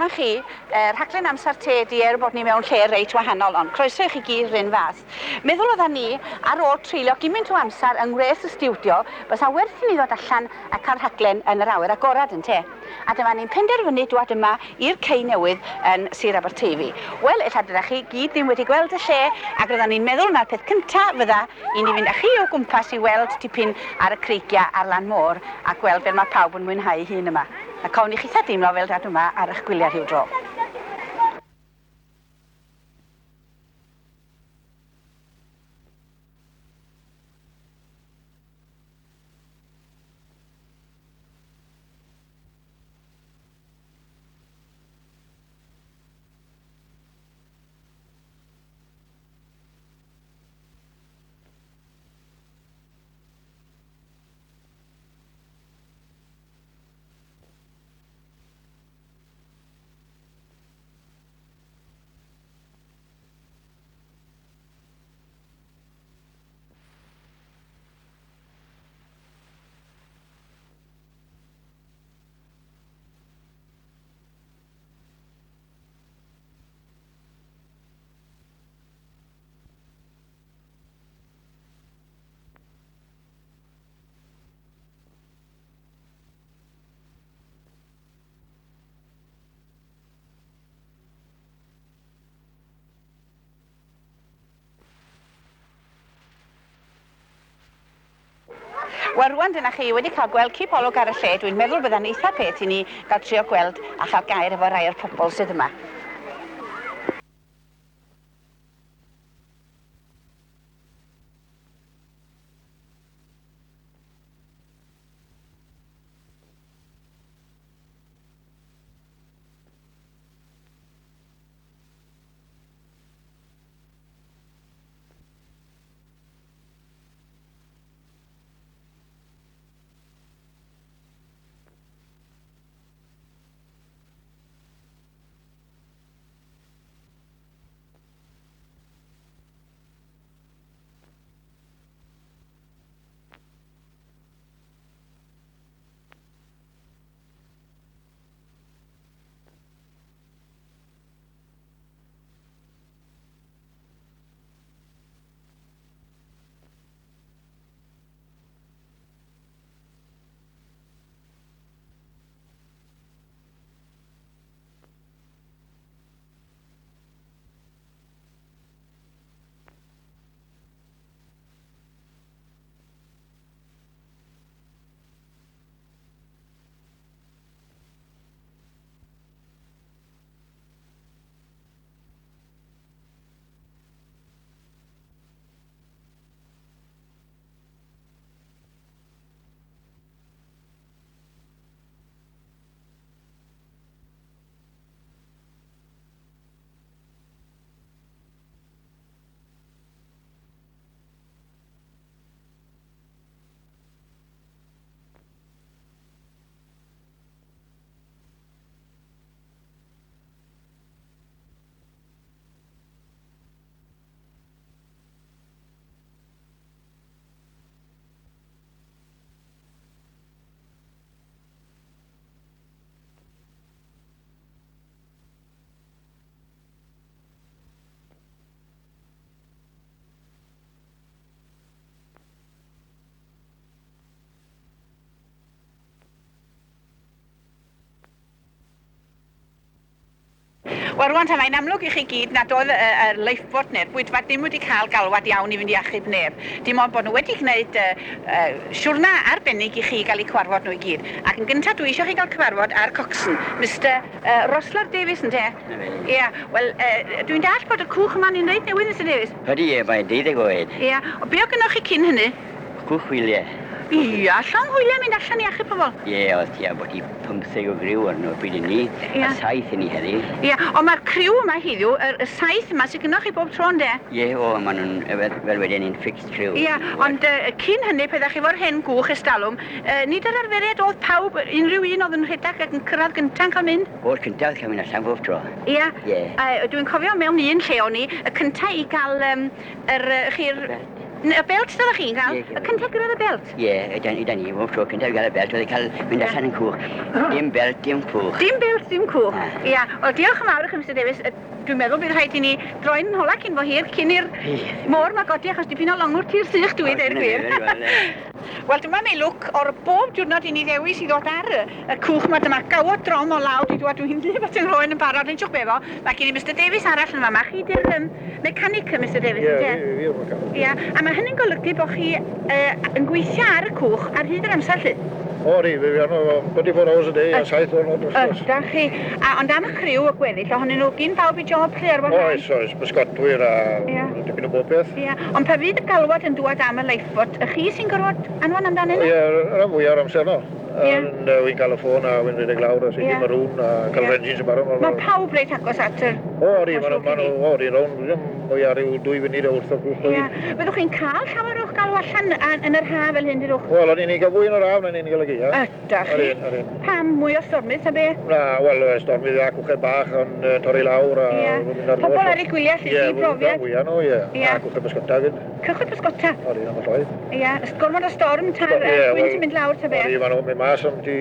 dyma chi, rhaglen Amser Te ydi er bod ni mewn lle reit wahanol, ond croeso i chi gyd 'run fath. Meddwl oeddan ni, ar ôl treulio gymaint o amser yng ngwres y stiwdio, bysa werth i ni ddod allan a cael rhaglen yn yr awyr agorad, ynte? A dyma ni'n penderfynu dwad yma i'r Cei Newydd yn Sir Aberteifi. Wel, ella dydach chi gyd ddim wedi gweld y lle, ac roeddan ni'n meddwl mai'r peth cynta fydda i ni fynd â chi o gwmpas i weld tipyn ar y creigia ar lan môr a gweld fel mae pawb yn mwynhau eu hun yma. Ac ofn i chitha deimlo fel dad yma ar eich gwyliau rhyw dro. Wel rwan dyna chi wedi cael gweld cip olwg ar y lle, dwi'n meddwl bydda'n eitha peth i ni gael trio gweld a chael gair efo rai o'r pobl sydd yma. Wel rwan ta, mae'n amlwg i chi gyd nad oedd y, y lifeboat neu'r bwydfa ddim wedi cael galwad iawn i fynd i achub neb. Dim ond bod nhw wedi gwneud uh, uh, siwrna arbennig i chi gael eu cyfarfod nhw i gyd. Ac yn gyntaf dwi eisiau chi gael cyfarfod â'r coxswain, Mister uh, Rosler Davies, ynte? Ia, wel, uh, dwi'n deall bod y cwch yma'n un reit newydd, Mister Davies. Ydy, ie, mae'n 12 oed. Ia, o be oedd gynnoch chi cyn hynny? Cwch hwyliau. Ia, llong hwyliau mynd allan i achub pobl. Ie, oedd tua bwti 15 o griw arno bryd hynny, a saith i ni heddi. Ia, ond mae'r criw yma heddiw, y saith yma sydd gynnoch chi bob tro, ynde? Ie, o, maen nhw'n, fel, fel wedyn ni'n fixed crew. Ia, ond uh, cyn hynny, pe chi fo'r hen gwch estalwm, uh, nid yr arferiad oedd pawb, unrhyw un oedd yn rhedeg ac yn cyrraedd gyntaf yn cael mynd? O'r cyntaf oedd cael mynd allan bob tro. Ia. Ie. Dwi'n cofio mewn un lle o'n i, y cyntaf i gael um, yr, chi'r... Y belt oeddech chi'n cael? Ie. Y cyntaf gyrraedd y belt? Ie, ydan, ydan ni, bob tro cyntaf i gael y belt oedd cael mynd allan yn cwch. Dim belt, dim cwch. Dim belt, dim cwch. Na. Ia. Wel, diolch yn fawr i chi, Mr Davies. Dwi'n meddwl bydd rhaid i ni droi'n hola cyn bo hir, cyn i'r môr ma godi, achos dipyn o longwr tir sych dwi, deud y gwir. Wel, dyma mi lwc o'r bob diwrnod i ni ddewis i ddod ar y, y cwch ma, dyma gawod drom o law di dŵad, dwi'n dweud bod yn rhoen yn barod, yn siwch be fo. Mae gen i Mr Davies arall yn fama, chi di'r mecanic, Mr Davies, Ie, ynde? fi yw'r mecanic. Ia, a mae hynny'n golygu bod chi yn gweithio ar y cwch ar hyd yr amser, lly? O, ri, fi arno 24 hours a day a 7 diwrnod wrth Ydach chi. A, ond am y criw y gweddill ohonyn nhw, gyn bawb i job lly ar wahân? Oes, oes, bysgotwyr a Ie. dipyn o bob peth. Ia, ond pa fydd y galwad yn dŵad am y lifeboat, y chi sy'n gorfod anfon amdanyn nhw? Ie, rhan fwyaf o'r amser no. Ie. Ond wy'n cael y ffôn a wy'n rhedeg lawr a sy'n Ie. yeah. maroon a cael Ie. yr engines yn barod. Mae pawb reit agos at yr... O, ri, maen nhw, o, ri, rownd, ddim mwy ar ryw 2 funud o wrth o gwch. Ia. Fyddwch chi'n cael llawer o'ch galw allan yn yr haf fel hyn, dydwch? Wel, o'n i'n ei gael fwy yn yr haf na ni'n gael y gaea. Ydach chi? Yr un, yr un. Pam mwy o stormydd, ta be? Na, wel, stormydd a cwchau bach yn torri lawr a... Ie. mynd ar Pobl goll. ar eu gwyliau lly, Ie, di brofiad. Fwyaf nhw, ie. Ie. A cwchau bysgota fyd. Cychwyn bysgota. O'r un am y lloedd. Ia, gormod o storm ta'r Ie, gwynt wel, yn mynd lawr ta be? Odi, maen nhw'n mynd mas am di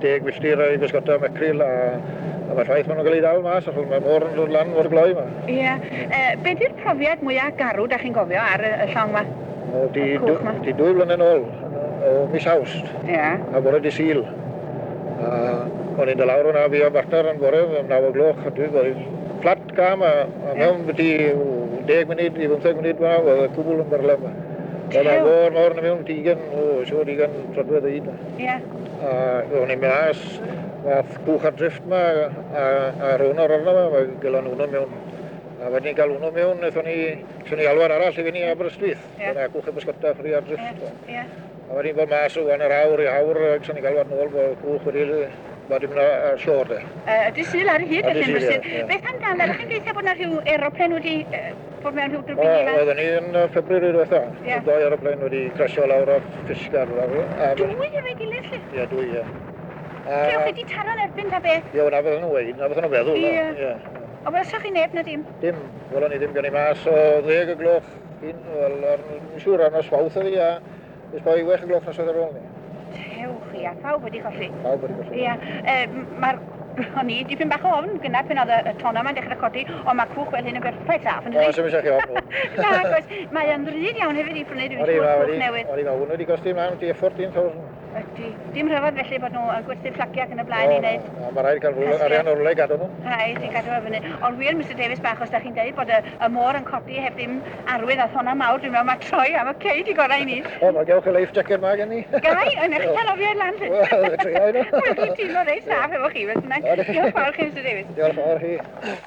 10 milltir i bysgota mackerel a mae'r ffaith maen nhw'n cael ei ddal mas achos mae môr yn dod lan mor gloi yma. Ie. Be di'r profiad mwyaf garw, da chi'n gofio, ar y, y llong ma? O, di, Y cwch 'ma. di 2 blynedd nôl, o mis Awst, Ie. a bore di Sul. A o'n i'n dod lawr o'na fi a partner yn bore, am 9 o gloch, a dwi'n bod fflat gam a mewn byti 10 munud i 15 munud ma, oedd y cwbl yn barla yma. Oedd Tew. y môr mawr yn mewn digon, o, siŵr digon troedfedd o hyd. Ie. A o'n i'n mynd mas, nath cwch ar drifft ma, a rhwng o'r arno ma, mae gelon hwnnw mewn. A wedyn gael hwnnw mewn, wnaethon ni, wnaethon ni alwad arall i fyny i Aberystwyth. Ie. Dyna cwch y bysgota ffri ar drifft. Ie. A wedyn bod mas o wan yr awr i awr, ac ni galwad nôl bod cwch wedi bod yn mynd ar siôr de. Ydy Sul ar y hyd, Ar felly'n dydd Sul, brysur. ie, ie. Beth amdano, ydych chi'n gweithio bod na rhyw aeroplen wedi bod mewn rhyw O, drwbini yma? oedden ni yn Ffebruar diwetha. Ie. Y ddoi aeroplane wedi crasio lawr off Fishguard. Dwy efo'i gilydd, lly? Ie, dwy, ie. Cewch chi wedi taro'n erbyn ta beth? Ie, na beth nhw'n weud, na beth nhw'n feddwl. Ie. Ie. O, welsoch chi neb na dim? Dim, welon ni ddim gen i mas o 10 y gloch, un, wel, yn siŵr ar nos Fawrth oedd hi, a nes boi 6 y gloch nos oedd ar ôl ni. Tewch chi, a phawb wedi colli. Pawb wedi colli. Ie, mae'r... O'n i dipyn bach o ofn gyna pan oedd y tonna ma'n dechrau codi, ond mae cwch fel hyn yn berffaith saff, yn O, dydi? sy'm eisiau chi ofn hwn. Na, oes, mae yn ddrud iawn hefyd i brynu, dwi'n Odi, siŵr, ma' cwch wedi, newydd. odi, ma' hwn wedi costi mlaen ti 14,000. Ydy. Dim rhyfedd felly bod nhw yn gwerthu fflagiau ac yn y blaen i wneud. O, mae rhaid cael rhywle, Casgliad. arian o'r rhywle i gadw nhw. Rhaid i gadw fo fyny. Ond wir, Mr Davies bach, os da chi'n deud bod y môr yn codi heb ddim arwydd a thonna mawr, dwi'n meddwl mae troi am y cei di gorau i ni. O, mae gewch y life jacket ma gen i. Gai, yn eich talofio i'r lan. Wel, treiau nhw. Wel, dwi'n teimlo reit saff efo chi, felly. Odi. Diolch yn fawr chi, Mr Davies. Diolch yn fawr chi.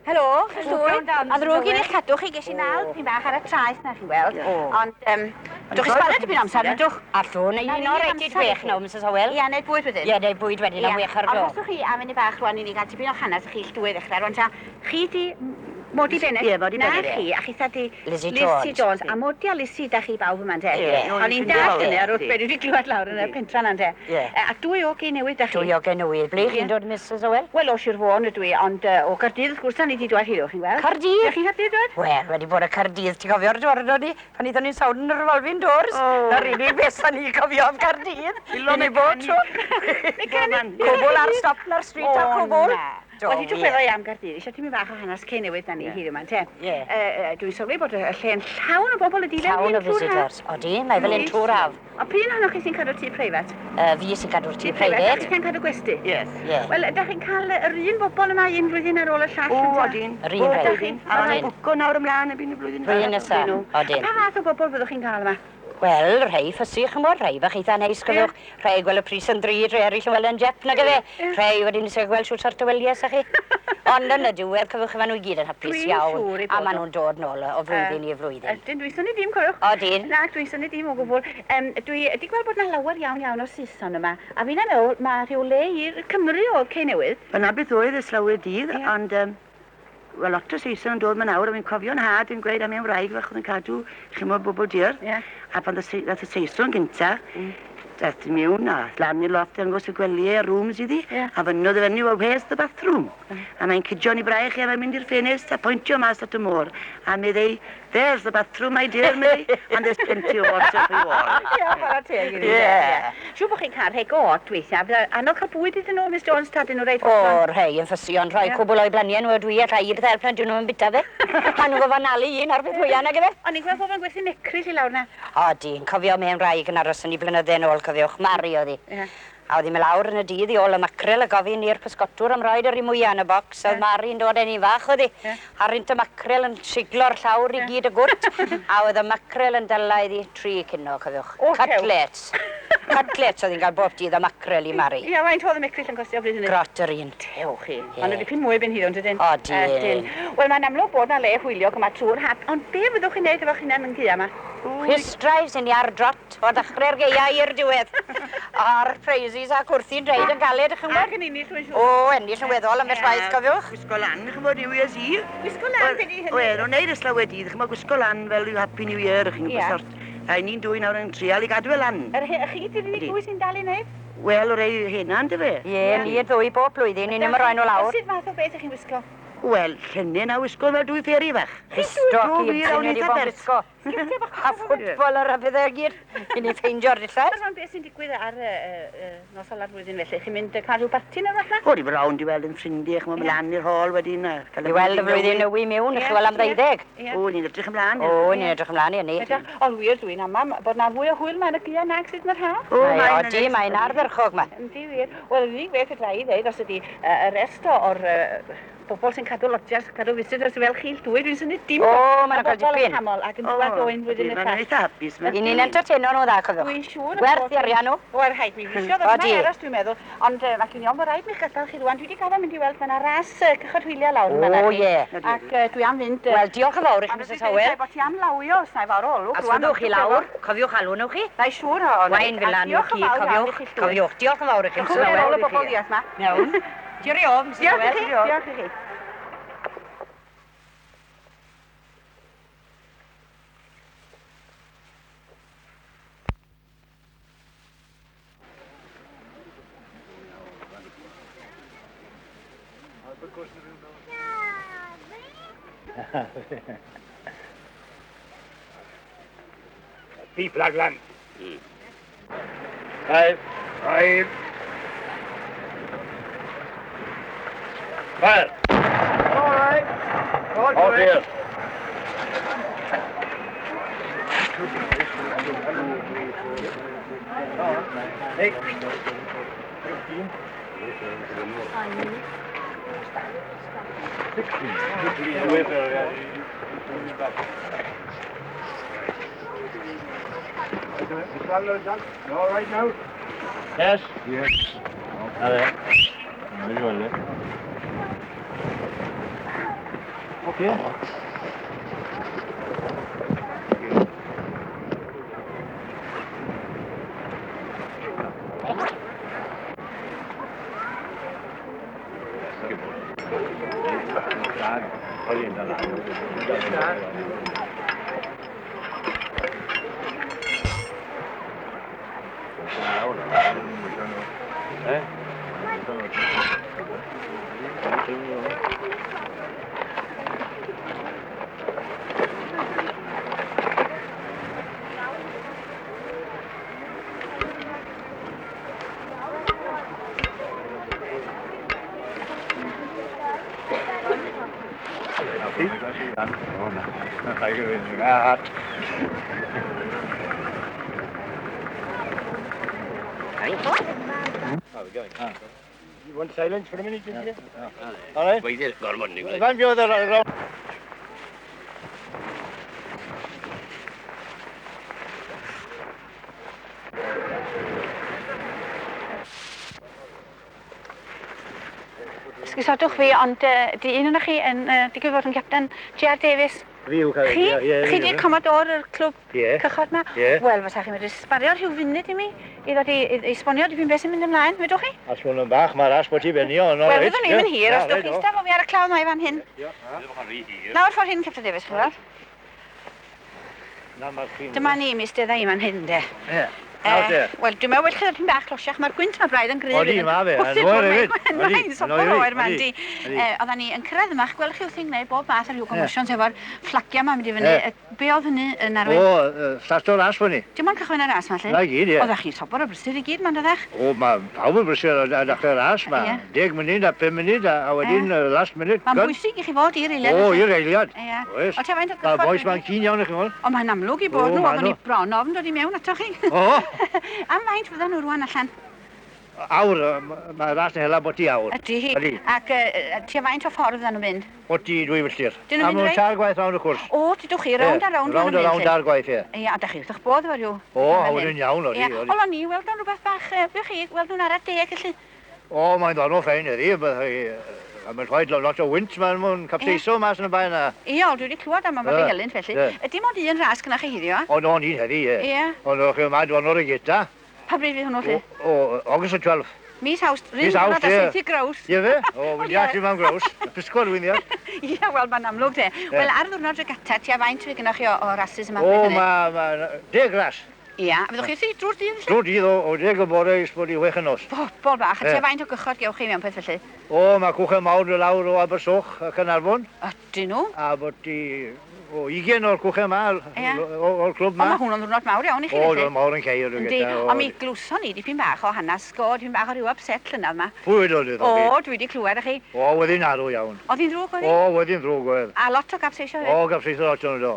Helo, llwy. A ddrwg i ni'ch cadw chi, ges i nal pyn bach ar y traeth na chi'n weld. Ond, dwch chi sbario dipyn o amser, na dwch? Allwn, neu Na, un ni o'r ddim reit i amser i chwech chi. nawr, Mrs Howell. Ia, neud bwyd wedyn. Ie, neu bwyd wedyn am wech ar Ond gloch. os chi am fynd i bach rwan i ni gael tipyn o hanes i chi llwy ddechrau. Rwan ta, chi di Modi Bennett? Ie, Modi Bennett. Na chi, a chitha di... Lizzie Jones. Lizzie Jones. A Modi a Lizzie da chi bawb yma, ynte? Ie. O'n i'n dallt hynny ar wrth be dwi wedi clywed lawr yn y pentra 'na, ynte? Ie. A dwy o Gei Newydd da chi? Dwy o Gei Newydd. Ble chi'n dod, Mrs Hywel? Wel, o Sir Fôn ydw i, ond o Gaerdydd wrth gwrs, da ni 'di dwad heddiw, chi'n gweld. Caerdydd? Ydych chi'n Caerdydd dwad? Wel, wedi bod y Caerdydd, ti'n cofio'r diwrnod ni, pan aethon ni'n sownd yn y revolving doors? O. Yr unig beth sa'n ni'n cofio am Caerdydd. I ni bod trwy. Cwbl ar stop na'r street a cwbl. Do, Wel, ti dwi'n am Gaerdydd, eisiau ti'n mynd bach o hanes Cei Newydd na ni heddiw yma, te? Ie. Dwi'n sylwi bod y lle'n llawn o bobl ydi fel Llawn o visitors. Odi, mae fel un trwy'r haf. A pryd ohonoch chi sy'n cadw'r tŷ preifat? Fi sy'n cadw'r tŷ preifat. Chi'n cadw gwesty? Yes. Ie. Wel, ydych chi'n cael yr un bobl yma un flwyddyn ar ôl y llall? O, ynte? odyn. Yr un rhai. Odyn. A maen nhw'n bwco nawr ymlaen erbyn y blwyddyn Blwyddyn nesa. Odyn. Pa fath o bobl fyddwch chi'n cael yma? Wel, rhai ffysi, ch'mod, rhai bach eitha neis, cofiwch. Rhai gweld y pris yn ddrud, rhai eraill yn weld yn jep, nag efe. Rhai wedyn eisiau gweld shwt sort o welyau sa chi. Ond yn y diwedd, cofiwch, maen nhw i gyd yn hapus Dwi'n iawn. siŵr eu A bod maen nhw. nhw'n dod nôl o flwyddyn i flwyddyn. Ydyn, dwi'n synnu dim, cofiwch. Odyn. Na, dwi'n synnu dim o gwbl. Dwi wedi gweld bod 'na lawer iawn iawn o Saeson yma, a fi'n meddwl mae rhyw le i'r Cymru o Cei Newydd. Wel, na beth oedd ers lawer dydd, ond wel, lot o Saeson yn dod 'ma nawr, a fi'n cofio'n nhad yn gweud am ei wraig fach oedd yn cadw, chimod, bobl diar. Ie. A pan ddath y Saeson gynta, dath i mewn a lan i'r lofft dangos y gwelyau a rooms iddi, a fynnodd y fenyw, well, where's the bathroom? A mae'n cydio yn ei braich e, a mae'n mynd i'r ffenest a pwyntio mas at y môr. A meddai, there's the bathroom, my dear, meddai, and there's plenty of water for you all. Ie, chwarae teg iddi. Ie. Siŵr bod chi'n cael rhai god weithiau. Fydda anodd cael bwyd iddyn nhw, Miss Jones, ta dyn nhw reit O, rhai yn ffysi, ond rhai cwbl o'i blaniau nhw ydw i a rhai i'r help na dyn nhw'n bita fe. A nhw'n gofod nalu un ar beth fwyaf nag efe. O'n i'n gweld pobl yn gwerthu mecryll i lawr 'na. Odi, yn cofio mewn wraig yn aros yn ei blynydde yn ôl, cofiwch, Mari oedd hi. Ie. A oedd hi'n mynd lawr yn y dydd i ôl y macrel a gofyn i'r pysgotwr am roid yr un mwya yn y bocs. Oedd Mari'n dod yn un fach oedd hi. Ie. A rint y macrel yn siglo'r llawr i gyd y gwrt. A oedd y macrel yn dyla iddi tri cino, cofiwch. O, tew. Cutlets. Cutlets oedd hi'n cael bob dydd a macrel i Mari. Ie, faint oedd y mecryll yn costio bryd hynny? Grot yr un. Tew chi. Ond nhw dipyn mwy ben hyd, ond ydyn? Odyn. Ydyn. Wel, mae'n amlwg bod 'na le hwyliog yma trwy'r haf, ond be fyddwch chi'n neud efo'ch hunan yn gaea yma? Quiz drives yn ni ar drot o ddechrau'r gaea i'r diwedd. A'r prizes ac wrthi'n dweud yn galed, ych chi'n Ac gwybod? yn ennill, dwi'n siŵr. O, ennill yn weddol ambell waith, cofiwch. Gwisgo lan, ch'mod, New Year's Eve. Gwisgo lan, be di hynny? Wel, nhw'n neud ers lawer dydd, ch'mod, gwisgo lan fel yw Happy New Year, chi'n gwybod sort. A ni'n dwy nawr yn trial i gadw e lan. Yr chi di'r unig Ydi. ddwy sy'n dal i wneud? Wel, o'r ei henan, dy fe? Ie, ni y ddwy bob blwyddyn, ni ddim yn rhoi nhw lawr. Sut fath o beth ych chi'n wisgo? Wel, llynedd na wisgo fel dwy fferi fach. Histo Do, gyd wir, sy'n awn wedi eitha bod yn bert. wisgo. A ffwtbol ar y pethau gyd. I ni ffeindio'r dillad. Ond beth sy'n digwydd ar nos ola'r flwyddyn felly? Chi'n mynd cael rhyw barti neu rhywbeth? O, di bod rownd i weld yn ffrindiau, ch'mod, mynd lan i'r hall wedyn. A cael I weld y flwyddyn newydd mewn, ych chi weld am ddeuddeg. Ie. O, ni'n edrych ymlaen. O, ni'n edrych ymlaen i hynny. Edrych, ond wir dwi'n ama bod na fwy o hwyl 'ma yn y gaea nag sydd yn yr haf. O, Mae, mae'n odi, mae'n ardderchog ma. Yndi wir. Wel, yr unig beth fedra i ddeud os ydi y rest o'r bobl sy'n cadw lodgers, cadw visitors fel chi'll dwy, dwi'n synnu dim. O, ma' nhw'n cael bobl yn dipyn. canmol ac yn dŵad o un flwyddyn Mae'n nesaf. eitha hapus, ma. I ni'n entertaino nhw dda, cofiwch. Dwi'n siŵr. Werth i arian nhw. Wel, rhaid mi wisio ddod yma Odi. aros, dwi'n meddwl. Ond mae cyn iawn bod rhaid mi gadael chi rwan. Dwi wedi gadael mynd i weld mae yna ras cychod hwyliau lawr yma. O, ie. Ac dwi am fynd... Wel, diolch yn fawr i chi, Ond Mrs dwi Howell. Bod ti am lawio, os na i fawr olwg. Os fyddwch chi lawr, cofiwch alw nhw chi. Na i siŵr o. Wain fel nhw chi, cofiwch. Cofiwch. Diolch yn fawr i chi, Mrs Diolch yn fawr Howell. y bobl ddiarth ma. Iawn. Cheerio, Mrs Diolch i Howell. chi. Diolch i chi. Flag lan. Five. Five. Fire. All right. All clear. Eight. 15. 16. All right now? Yes. Yes. A ver. Okay. You want silence for a minute, did you? All right. Esgusodwch fi, ond di un ohonoch chi yn digwydd fod yn capten J.R. Davies. Fi yw cael. Chi? Chi di'r commodore yr clwb cychod ma? Ie. Wel, fysa chi'n medru sbario rhyw funud i mi i ddod i esbonio dipyn beth sy'n mynd ymlaen, fedrwch chi? As hwn yn bach, mae'r as bod ti benni o'n Wel, fyddwn ni'n mynd hir, os dwch chi eistedd efo fi ar y clawdd 'ma i fan hyn. Lawr ffordd hyn, Capten Davies, chi'n gweld? Dyma ni, mi stedda i fan hyn, de. Ie. Nawr te. Wel, dwi'n meddwl chi ddod bach closiach, mae'r gwynt yma braidd yn gryf. Odi, ma fe, yn oer hefyd. Odi, mae'n sobor oer ma, yndi. Oeddan ni yn cyrraedd yma, gwelwch chi wrthi'n gwneud bob math o rhyw commotions efo'r fflagiau 'ma'n mynd i fyny. Be oedd hynny yn arwydd? O, starto'r ras fyny. Dim ond cychwyn y ras 'ma, lle? Na i gyd, ie. Oeddech chi'n sobor o brysur i gyd, ma'n doeddech? O, mae pawb yn brysur ar dechrau'r ras, ma. 10 munud a 5 munud, a wedyn last minute. Mae'n bwysig i chi fod i'r eiliad. O, i'r eiliad. Ie. Oes. O, te faint o Mae'r bois ma'n keen iawn, chi'n gweld. O, mae'n amlwg i bod nhw, oedden ni bron ofn dod i mewn atoch chi. O! Am faint fyddan nhw rwan allan? Awr, mae'r ras yn hela boti awr. Ydy hi. Ac tua faint o ffordd fyddan nhw'n mynd? Boti 2 filltir. Dyn nhw'n mynd reit? A maen nhw'n 4 gwaith rownd y cwrs. O, dydwch chi, rownd a rownd. Rownd a rownd 4 gwaith, ie. Ie, a da chi wrth eich bodd efo rhyw... O, a wedyn iawn, odi. Wel, o'n i weld o'n rhywbeth bach, be chi, weld nhw'n ara deg, felly? O, mae'n ddod o ffein, ydi. Mae'n rhoi lot o wynt, mae'n capseiso mas yn y bae yna. Ie, dwi wedi clywed am ambell i helynt, felly. Dim ond un ras gyda chi heddiw, a? O, no, un heddi, ie. Ie. Ond o'ch chi'n ma diwrnod y gyda. Pa bryd fydd hwnnw, lle? O, August y 12. Mis Awst, rhywun diwrnod a saethu graws. Ie fe? O, wy'n deall ti'n ma'n graws. Pysgod, wy'n deall. Ie, wel, mae'n amlwg, de. Wel, ar ddiwrnod regatta, tua faint fydd gennych chi o rasys yma? O, mae 10 ras. Ia, a fyddwch chi wrthi drwy'r dydd, felly? Drwy'r dydd, o 10 o bore i sbod i 6 y nos. Bobol bach, a tua faint o gychod gewch chi mewn peth felly? O, mae cwchau mawr dod lawr o Abersoch a Caernarfon. Ydyn nhw? A bod i o 20 o'r cwchau yma, o'r clwb yma. O, mae hwnnw'n ddiwrnod mawr iawn i chi, felly. O, diwrnod mawr yn ceir. Yndi, ond mi glwson ni dipyn bach o hanes go, dipyn bach o ryw upset llynedd yma. Pwy wedodd iddo fi? O, dwi wedi clywed chi. O, oedd hi'n arw iawn. Oedd hi'n ddrwg, oedd hi? O, oedd hi'n ddrwg, oedd. A lot o gapseisio hefyd? O, gapseisio lot o'n do.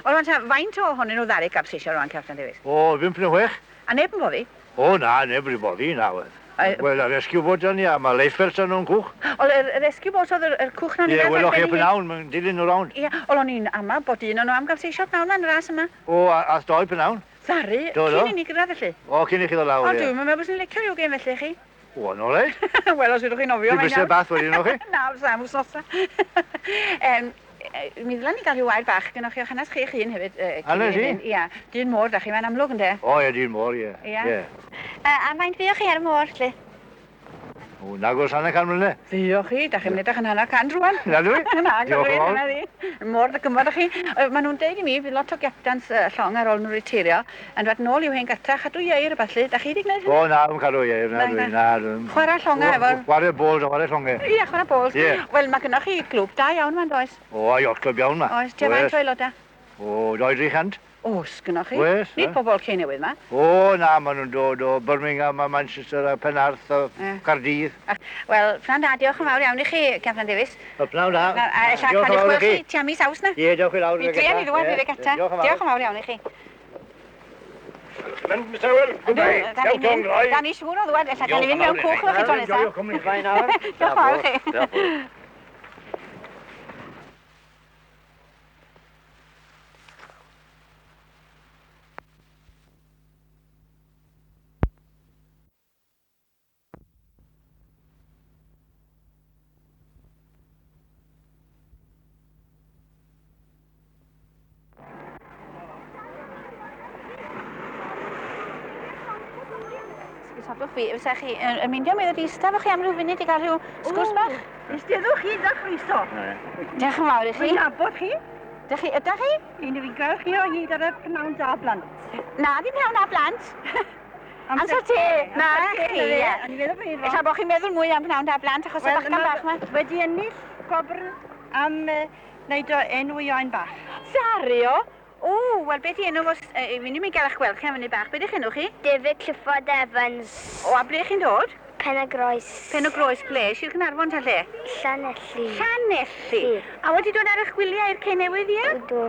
O, rwan ta, faint o ohonyn nhw ddaru gapseisio rwan, Capten Davies? O, 5 neu 6. A neb yn boddi? O, na, neb wedi boddi, na, oedd. Wel, y rescue boat ni, a mae lifebelt yn nhw'n cwch. O, y rescue boat oedd yr cwch na ni? Ie, welwch chi pnawn, mae'n dilyn nhw rownd. Ie, wel, o'n i'n ama bod un o'n nhw am gapseisio pnawn ma'n ras yma. O, a doi pnawn. Ddaru, cyn i ni gyrraedd felly? O, cyn i chi ddod lawr, ie. O, dwi'n meddwl bod ni'n licio rhyw gêm felly, chi. O, no reit. Wel, os ydych chi'n nofio, mae'n iawn. Dwi'n bysau bath wedyn, o'ch chi? Na, fysa am wythnosa. Mi ddylen ni gael rhyw air bach gynnwch chi o'ch hanes chi'ch hun hefyd. Hanes i? Ia, dyn môr, da chi, mae'n amlwg, ynde? O, ie, dyn môr, ie. Ie. A faint fuoch chi ar y môr, lle? O, nagos 150 mlynedd. Fuoch chi, da chi'n mynd edrych yn 150 rwan. Na dwi? Na, diolch yn fawr. Môr dy gymod chi. Maen nhw'n deud i mi, fydd lot o gaptans llong ar ôl nhw reteirio, yn dod nôl i'w hen gatra, chadw ieir a ballu. Da chi wedi gwneud hynny? O, na, yn cadw ieir, na dwi, na. Chwarae llongau efo? Chwarae bôls, chwarae llongau. Ie, chwarae bôls. Wel, mae gynnoch chi glwb da iawn ma'n does? O, yacht club iawn ma. Oes, tua faint o aelodau? O, 200-300. Oes, gynnoch chi? Oes. Nid pobl lle newydd ma? O, na, maen nhw'n dod o Birmingham a Manchester a Penarth a Caerdydd. Wel, pnawn da, diolch yn fawr iawn i chi, Capten Davies. Wel, pnawn da. A ella cael eich gweld chi tua mis Awst na? Ie, diolch i lawr. Mi druan i ddwad i'r regatta. Diolch yn fawr iawn i chi. Mr Howell, goodbye. Da ni siŵr o ddwad, ella gael ni fynd mewn cwch efo chi tro nesaf. Diolch yn fawr i chi. sodwch fi, fysa chi yn meindio mi ddod i eistedd efo chi am ryw funud i gael rhyw sgwrs bach? Eisteddwch chi, da chroeso. Diolch yn fawr i chi. Dwi'n nabod chi. Dych chi, ydych chi? Un fi'n gweld chi o hyd ar y pnawn da blant. Na, ddim pnawn da blant. Amser te. Na, chi, ie. Ella bod chi'n meddwl mwy am pnawn da blant achos y bachgen bach 'ma. Wedi ennill gwobr am wneud o enw i oen bach. Sario? O, wel beth 'di enw fo? Fi'n mynd i gael eich gweld chi am funud bach. Be 'di'ch enw chi? David Clifford Evans. O, a ble chi'n dod? Pen y Groes. Pen y Groes ble? Sir Gaernarfon ta lle? Llanelli. Llanelli? A wedi dod ar eich gwyliau i'r Cei Newydd, ie? Ydw.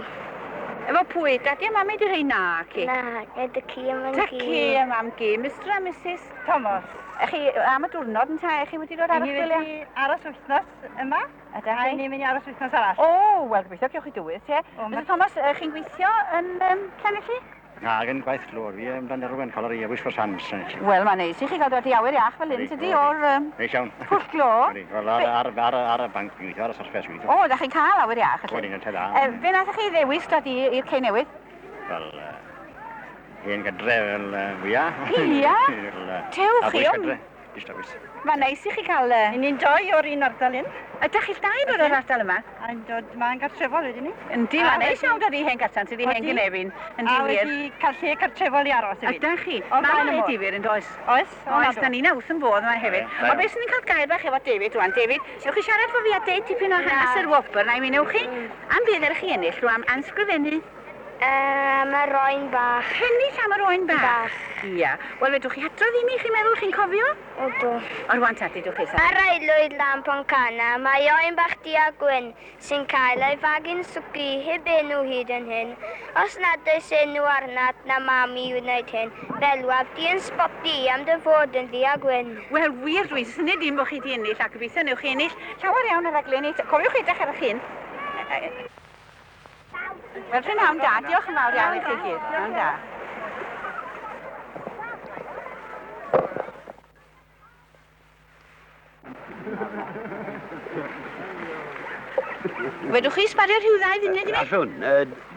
Efo pwy? Dadi a mami 'di rhei na, ci? Na, gyda ci a mam-gu. Ta-cu a mam-gu. Mister a Misus Thomas. Ych chi am y diwrnod ynta? Ych chi wedi dod ar eich gwyliau? Ni wedi aros wythnos yma. Ydych A chi? ni'n mynd i aros wythnos arall. O, wel gobeithio gewch chi dywydd te. O, Mister Thomas, ych chi'n gweithio yn Llanelli? Na, gen gwaith glo fi yn Llanderwen, Colliery, Wishford for Sands. Wel, mae'n neis i chi gael dod i awyr iach fel hyn, tydi, o'r Neis iawn. pwll glo. Wel, ar, ar, ar y banc fi'n gweithio, ar y surface fi'n gweithio. O, da chi'n cael awyr iach, felly? O'n i'n te dda. Fe nath chi ddewis dod i'r Cei Newydd? Wel, hen gydre fel fwyaf. Ia? Tewch chi, ond... Distawys. Mae'n neis i chi cael... Ni'n ni'n doi o'r un ardal un. Ydych chi'll dau dod o'r ardal yma? A'n dod, mae'n gartrefol wedyn ni. Yndi, mae'n neis iawn dod i hen gartref, tydi hen gynefin. Yndi A wedi cael lle cartrefol i aros hefyd. Ydych chi? Mae'n le difyr yn does? Oes. Oes, da ni'n wrth yn bodd yma hefyd. Ond beth sy'n ni'n cael gair bach efo David rwan? David, newch chi siarad efo fi a deud tipyn o hanes yr wobr, na i mi newch chi? Am beth ydych chi ennill rwan, am sgrifennu? Am yr oen bach. Pennill am yr oen bach? Bach. Ia. Wel, fedrwch chi adrodd i mi, chi'n meddwl, chi'n cofio? Ydw. O, rwan ta, dudwch chi, Ar aelwyd lan Pontcanna, mae oen bach du a gwyn sy'n cael ei fagu'n swci heb enw hyd yn hyn. Os nad oes enw arnat na mam i wneud hyn, felwaf di yn sboti am dy fod yn ddu a gwyn. Wel, wir, dwi'n synnu dim bod chi 'di ennill, a gobeithio newch chi ennill llawer iawn ar raglenni. Cofiwch edrych ar eich hun. Wel, prynhawn da. Diolch yn fawr iawn i chi gyd. Prynhawn da. Fedrwch chi sbario rhyw ddau funud i mi? Allwn,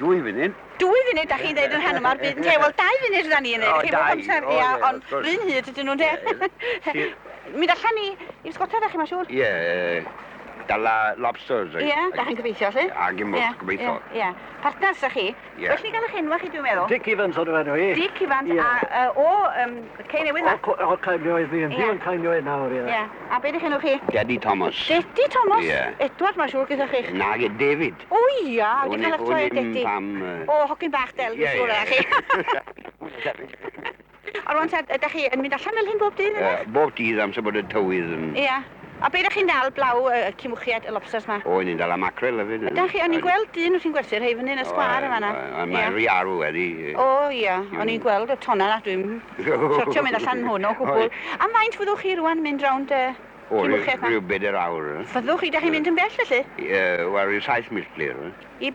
2 funud. 2 funud, da chi'n dweud yn rhan yma o'r byd, ynte? Wel, 2 funud rydyn ni yn ei. O, 2. Amser, ia, ond rhywun hyd ydyn nhw'n de. Mynd allan i bysgota, da chi, mae'n siŵr? Ie, dala lobsters. Ie, da chi'n gobeithio, lle? A gymwch, gobeithio. Ie, partners da chi. Ie. Well ni gael eich enwa chi, dwi'n meddwl. Dick Evans o'r enw i. Dick Evans, a o Cei Newydd ma? O'r Cei Newydd, fi'n byw yn Cei Newydd nawr, ie. Ie, a be ydych enw chi? Daddy Thomas. Daddy Thomas? Ie. Edward, mae'n siŵr gyda chi. Nage, David. O ia, wedi cael eich troi yn Daddy. Pam... O, hogyn bach del, dwi'n siŵr chi. O rwan, ydych chi yn mynd allan fel hyn bob dydd, ydych? Bob dydd amser bod y tywydd yn... Ie. A be ydych chi'n dal blaw y cimwchiad, y lobsters ma? O, ni'n dal am mackerel hefyd. Ydych chi, o'n i'n gweld dyn wrth i'n gwerthu'r rhai fyny yn y sgwâr yma na. Mae'n rhy arw wedi. O, ia, o'n i'n gweld y tonna na, dwi'n sortio mynd allan hwn o gwbl. Am faint fyddwch chi rwan mynd rownd y cimwchiad ma? O, rhyw 4 awr. Fyddwch chi, ydych chi'n mynd yn bell felly? Wel, rhyw 7 milltir. I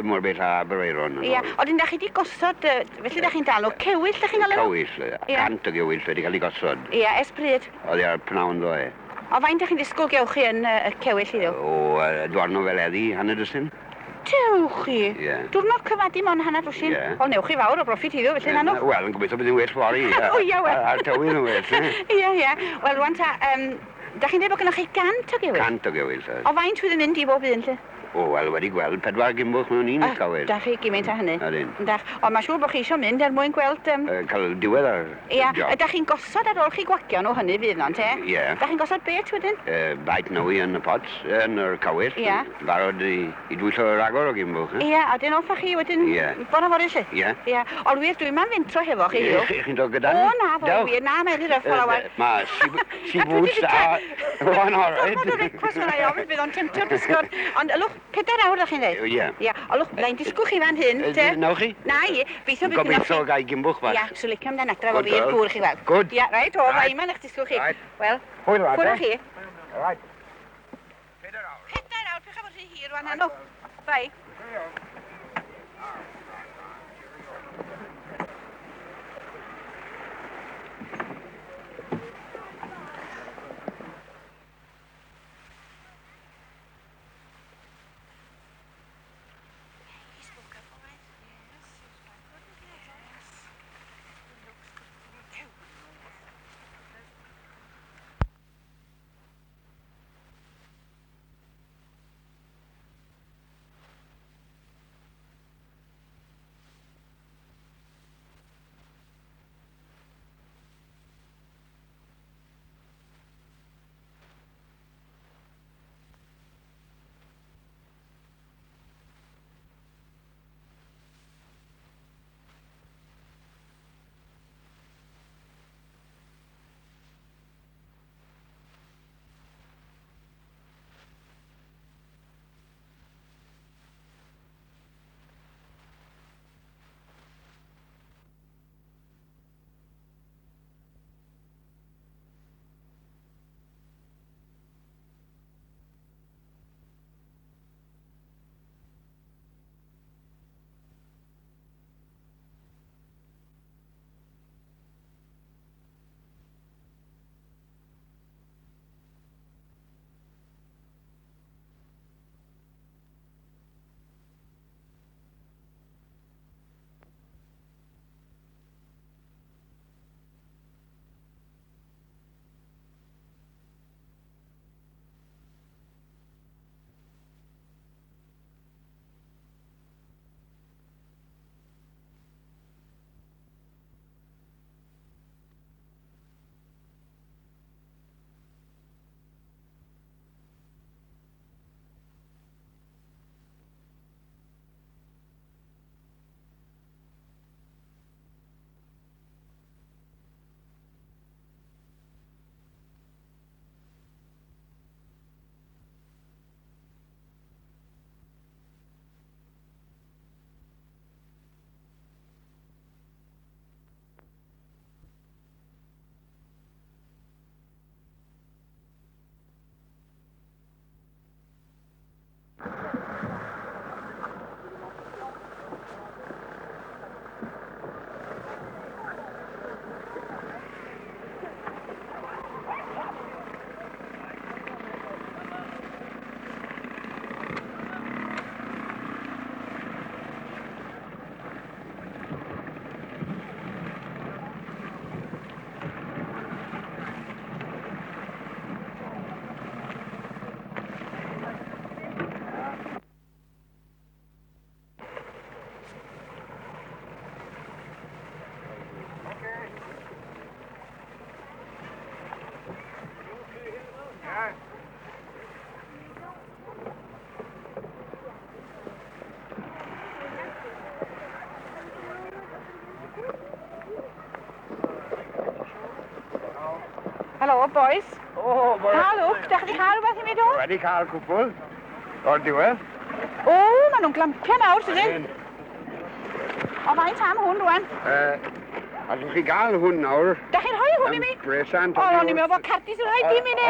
mor bell â Aberaeron. Ia, ond ydych chi wedi gosod, felly ydych chi'n dal nhw, cewyll ydych chi'n gael nhw? Cewyll, 100 o gewyll wedi cael ei gosod. Ia, ers pryd? Oedd ar pnawn ddoe. O faint ydych chi'n disgwyl gewch chi yn y cewyll i ddiw? O, dwarno fel eddi, hanner dwsin. Dewch chi? Ie. Diwrnod cyfadu mewn hanner dwsin? Ie. O, newch chi fawr o broffit iddo, felly nanwch? Wel, yn gobeithio bydd yn well fory. O, ia, wel. A'r tywydd yn well. Ie, ie. Wel, rwan ta, da chi'n dweud bod gennych chi 100 o gewyll? 100 o gewyll, O, faint fydd yn mynd i bob un, lle? O, wel, wedi gweld 4 gimbwch mewn un cawell. Da chi gymaint â hynny. Ydyn. Dach. Ond mae'n siŵr bod chi eisiau mynd er mwyn gweld... Cael diwedd ar Ia, job. ydych chi'n gosod ar ôl chi gwagio nhw hynny fydd nhw'n te? Ie. Dach chi'n gosod beth wedyn? Bait nwy yn y pot, yn yr cawell. Ie. Barod i dwyllo ragor o gimbwch. Ie, a dyn off â chi wedyn... Ie. Bore fory lle? Ie. Ie. Ond wir, dwi'n ma'n fentro hefo chi. Chi'n dod gyda ni? O, na, fo wir, na, mae'n rhy rough o lawer. Mae sea-boots a... O'n oreit. Gormod o brecwast fyna i ofyn, bydd o'n temtio'r pysgod. Ond ylwch, 4 awr ydych chi'n dweud? Ie. Ie, olwch, byddai'n disgwyl chi fan hyn, te? Newch chi? Na i, beithio bydd Gobeithio gai gimbwch bach. Ia, swn licio amdan adra efo fi i'r gŵr chi weld. Good. Ia, reit, o, fai yma'n eich disgwyl chi. Wel, ffwrdd â chi. Right. 4 awr. 4 awr, pech am fod rhy hir rwan, anwch. Bai. Helo, boys. O, boys. Pa lwc, da chi wedi cael rhywbeth i mi do? Wedi cael cwpl, o'r diwedd. O, maen nhw'n glampio nawr, sydd O, faint am hwn rwan? Uh, allwch chi gael hwn nawr. Da chi'n rhoi hwn i mi? Bresant. O, o'n i'n meddwl bod Cardis yn rhoi dim i neb.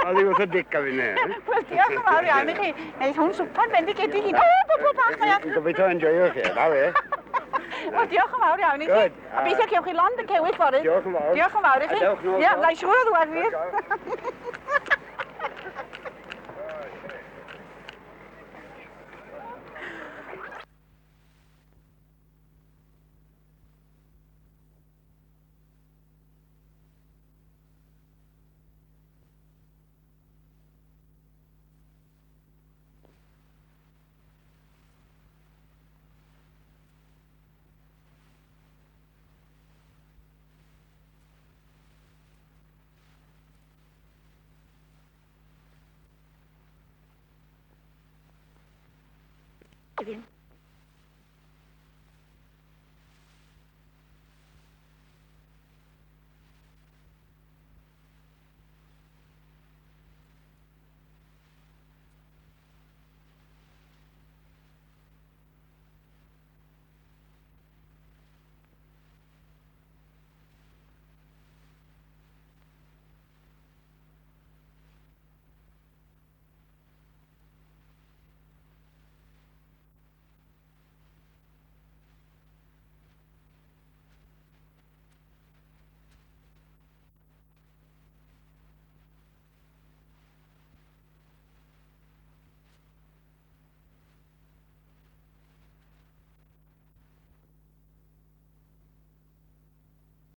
Oddi wrth y dic a finne. Wel, diolch yn fawr iawn i chi. Neith hwn swpan bendigedig i. O, bobl bach mae o. Gobeithio enjoyio chi, na fe. Wel, diolch yn fawr iawn i chi. Good. Gobeithio cewch chi lond y cewyll fory. Diolch yn fawr. Diolch yn fawr i chi. A dewch nôl. Ie, na i siŵr o ddwad wir.